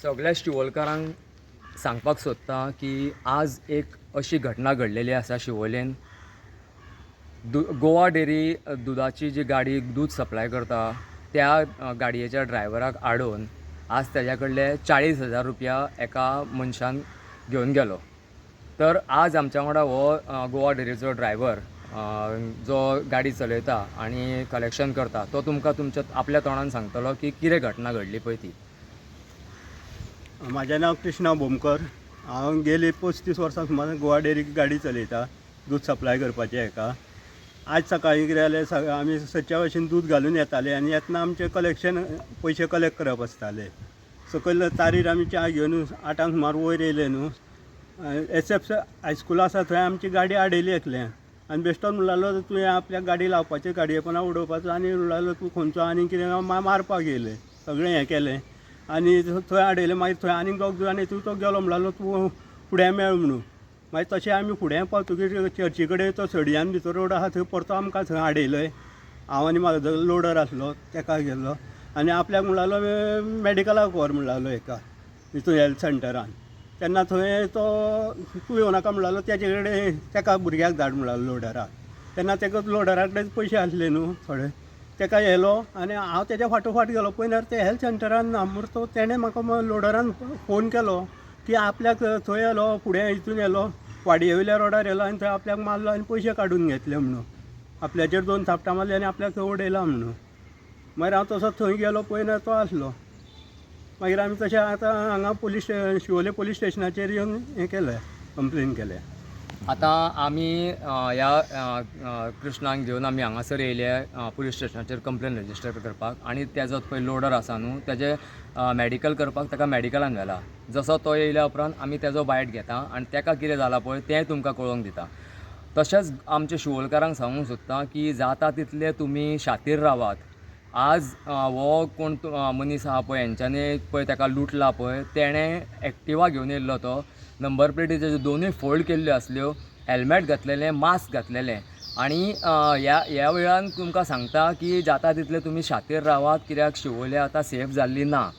सगळ्या शिवोलकारांक सांगपाक सोदता की आज एक अशी घटना घडलेली आसा शिवोलेन. गोवा डेरी दुदाची जी गाडी दूद सप्लाय करता त्या गाडयेच्या ड्रायव्हराक आडोवन आज तेज्या कडले 40,000 रुपया एका मनशान घेवन गेलो. तर आज आमच्या वांगडा हो गोवा डेरीचो ड्रायव्हर जो गाडी चलयता आनी कलेक्शन करता तो तुमकां तुमच्या आपल्या तोंडान सांगतलो की कितें घटना घडली पळय ती. म्हाजें नांव कृष्णा भोमकर. हांव गेली 35 वर्सां सुमार गोवा डेरीक गाडी चलयता, दूद सप्लाय करपाचें हेका. आज सकाळीं कितें जालें, आमी सदच्या भशेन दूद घालून येताले आनी येतना आमचें कलेक्शन पयशे कलेक्ट करप आसताले. सकयल तारीर आमी च्या घेवन 8 सुमार वयर येयले न्हू, एस एफ हायस्कूल आसा थंय आमची गाडी आडयली एकल्यान आनी बेश्टोच म्हणूं लागलो तुवें आपल्याक गाडी लावपाची, गाडयेपणां उडोवपाचो आनी म्हणूं लागलो तूं खंयचो आनी कितें मारपाक येयलें, सगळें हें केलें आनी थंय आडयलें. मागीर थंय आनीक दोग जाण हितून तो गेलो, म्हणूं लागलो तूं फुडें मेळ म्हणून. मागीर तशें आमी फुडें पावतकीर चर्ची कडेन तो सडयान भितर रोड आसा थंय परतो आमकां थंय आडयले. हांव आनी म्हाजो लोडर आसलो तेका गेल्लो आनी आपल्याक म्हणूं लागलो मॅडिकलाक व्हर म्हणूं लागलो हेका हितून हेल्थ सेंटरान. तेन्ना थंय तो तूं येवं नाका म्हणूं लागलो, तेजे कडेन तेका भुरग्याक धाड म्हणूं लागलो लोडराक. तेन्ना तेका लोडरा कडेन पयशे आसले न्हू थोडे, तेका येयलो आनी हांव तेज्या फाटोफाट गेलो. पळयल्यार ते हेल्थ सेंटरान ना म्हूण तो तेणें म्हाका लोडरान फोन केलो की आपल्याक थंय येयलो, फुडें हितून येयलो, वाडये वयल्या रोडार येयलो आनी थंय आपल्याक मारलो आनी पयशे काडून घेतले म्हणून, आपल्याचेर 2 थापटां मारली आनी आपल्याक थंय उडयला म्हणून. मागीर हांव तसो थंय गेलो, पळयल्यार तो आसलो. मागीर आमी तशें आतां हांगा पोलीस शिवोले पोलीस स्टेशनाचेर येवन हें केलें, कंप्लेन केलें. आतां आमी ह्या कृष्णाक घेवन आमी हांगासर येयले पुलीस स्टेशनाचेर कंप्लेन रजिस्टर करपाक आनी तेजो पळय लोडर आसा न्हू तेजें मॅडिकल करपाक ताका मॅडिकलान व्हेला. जसो तो येयल्या उपरांत आमी तेजो बायट घेता आनी तेका कितें जालां पळय तें तुमकां कळोवंक दिता. तशेंच आमच्या शिवोलकारांक सांगूंक सोदता की जाता तितले तुमी शातीर रावात. आज हो कोण मनीस आहा पळय हेंच्यांनी पळय ताका लुटला पळय, तेणें एक्टिवा घेवन येयल्लो, तो नंबर प्लेटी तेज्यो दोनूय फोल्ड केल्ल्यो आसल्यो, हेल्मेट घातलेलें, मास्क घातलेलें. आनी ह्या वेळान तुमकां सांगता की जाता तितले तुमी शातीर रावात, कित्याक शिवोले आतां सेफ जाल्ली ना.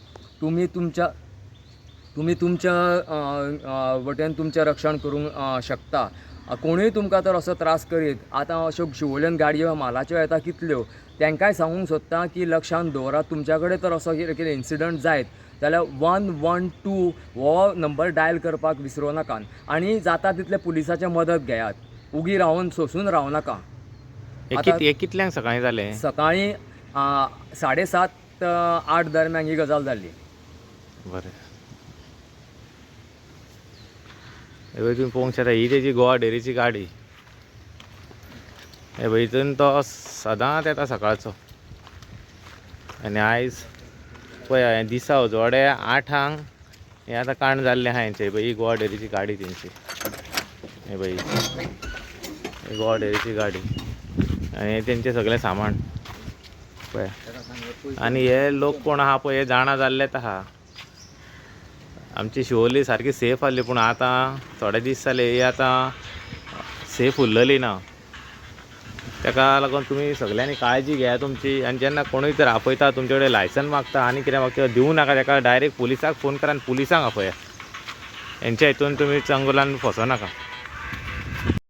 तुमी तुमच्या वटेन तुमचें रक्षण करूंक शकता. कोणूय तुमकां तर असो त्रास करीत, आतां अश्यो शिवोलेन गाडयो मालाच्यो येता कितल्यो, तांकांय सांगूंक सोदता की लक्षांत दवरात, तुमच्या कडेन तर असो कितें कितें इन्सिडंट जायत जाल्यार 112 हो नंबर डायल करपाक विसरूं नाका आनी जाता तितले पुलिसाचे मदत घेयात. उगी रावन सोंसून रावं नाका. हे कितल्यांक सकाळीं जालें? सकाळीं 7:30-8 दरम्यान ही गजाल जाल्ली. बरें, हे तुमी पळोवंक शकता ही तेजी गोवा डेरीची गाडी. हे पळय हितून तो सदांच येता सकाळचो. आनी आयज पळय हें दिसा उजवाडे 8 हें आतां कांड जाल्लें आहा हेंचें. पळय ही गोवा डेरीची गाडी तेंची. हे पळय ही गोवा डेरीची गाडी आनी तेंचें सगळें सामान पळय. आनी हे लोक कोण आहा पळय हे जाणा जाल्लेच आहा. आमची शिवोली सारकी सेफ आहली, पूण आतां थोडे दीस जाले ही आतां सेफ उरलेली ना. ताका लागून तुमी सगळ्यांनी काळजी घेया तुमची. आनी जेन्ना कोणूय तर आपयता, तुमचे कडेन लायसन मागता आनी कितें मागता, दिवं नाका ताका. डायरेक्ट पुलिसाक फोन करा आनी पुलिसांक आपया. हेंच्या हितून तुमी चंगुलान फसो नाका.